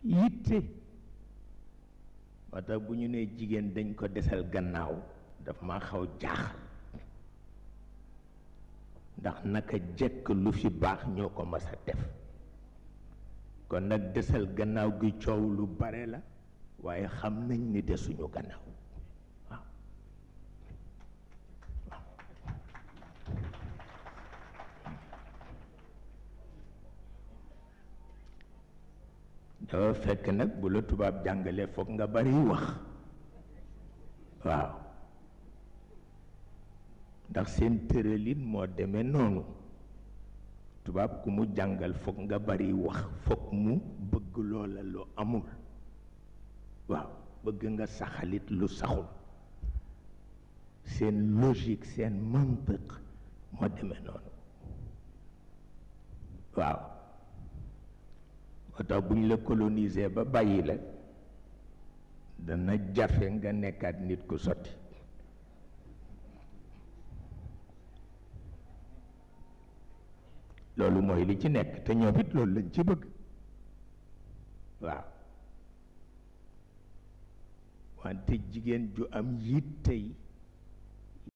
yitte moo tax bu ñu nee jigéen dañ ko desal gannaaw daf ma xaw jaaxal ndax naka jekk lu fi baax ñoo ko mas a def kon nag desal gannaaw gi coow lu bare la waaye xam nañ ni desuñu gannaaw waaw dafa fekk nag bu la tubaab jàngalee foog nga bari wax waaw ndax seen tëralin moo demee noonu tubaab ku mu jàngal foog nga bari wax foog mu bëgg loola lu amul waaw bëgg nga saxalit lu saxul seen logique seen mantiq moo demee noonu waaw moo tax bu ñu la coloniser ba bàyyi la dana jafe nga nekkaat nit ku sotti loolu mooy li ci nekk te ñoom it loolu lañ ci bëgg waaw wante jigéen ju am yittey